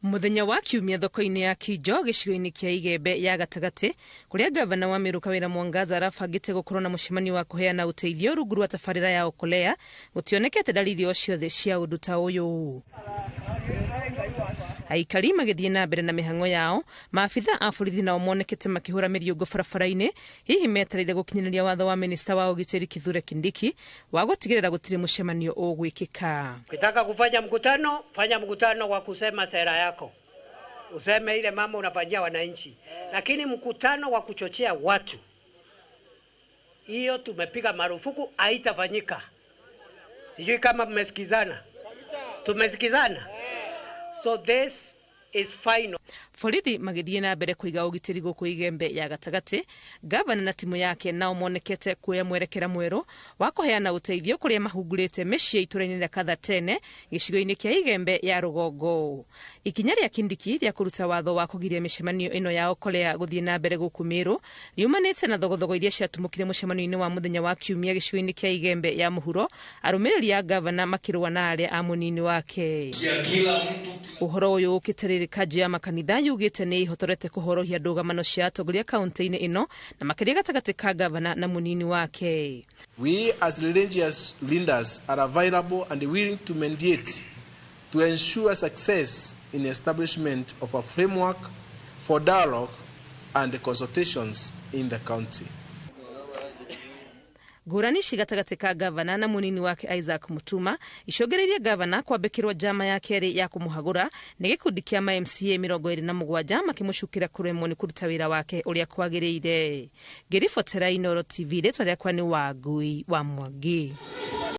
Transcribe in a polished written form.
Mũthenya wa Kiumia thoko-inĩ ya Kinjo gĩcigo-inĩ kĩa Igembe ya gatagatĩ kũrĩa gavana wa Meru Kawĩra Mwangaza arabangĩte gũkorwo na mũcemanio wa kũheana ũteithio rungu rwa tabarĩra ya Okolea, gũtionekete ndariri o ciothe cia ũndũ ta ũyũ. Aikari magĩthiĩ na mbere na mĩhang'o yao, maabitha a borithi nao monekete makĩhũra mĩriũngũ barabara-inĩ, hihi metereire gũkinyanĩria watho wa minista wa ũgitĩri Kithure Kindiki wa gũtigĩrĩra gũtirĩ mũcemanio ũgwĩkĩka. Ukitaka kufanya mkutano, fanya mkutano wa kusema sera yako, useme ile mambo unafanyia wananchi, lakini mkutano wa kuchochea watu, hiyo tumepiga marufuku, haitafanyika. Sijui kama mmesikizana. Tumesikizana? So this is final. Borithi magĩthiĩ na mbere kũiga ũgitĩri gũkũ Igembe ya gatagatĩ, gavana na timu yake nao monekete kuoya mwerekera mwerũ wa kũheana ũteithio kũrĩa mahungurĩte mĩciĩ itũra-inĩ rĩa Kathatene gĩcigo-inĩ kĩa Igembe ya rũgongo. Ikinya rĩa Kindiki rĩa kũruta watho wa kũgiria mĩcemanio ĩno ya Okolea gũthiĩ na mbere gũkũ Meru riumanĩte na thogothogo iria ciatumũkire mũcemanio-inĩ wa mũthenya wa Kiumia gĩcigo-inĩ kĩa Igembe ya mũhuro, arũmĩrĩri a gavana makĩrũa na arĩa a mũnini wake. Ũhoro ũyũ ũkĩte rĩrĩ kanjũ ya makanitha yugĩte nĩ ĩhotorete kũhorohia ndũgamano cia atongoria kaunti-inĩ ĩno na makĩria gatagatĩ ka gavana na mũnini wake. We as religious leaders are available and willing to mediate to ensure success in the establishment of a framework for dialogue and consultations in the county. Ngũrani ici gatagatĩ ka gavana na mũnini wake Isaac Mutuma icongereirie gavana kwambĩkĩrwo njama ya kerĩ ya kũmũhagũra nĩ gĩkundi kĩa ma MCA 27 makĩmũcukĩra kũremwo nĩ kũruta wĩra wake ũrĩa kwagĩrĩire. Ngĩribotera Inooro TV, rĩtwa rĩakwa nĩ Wangui wa Mwangi.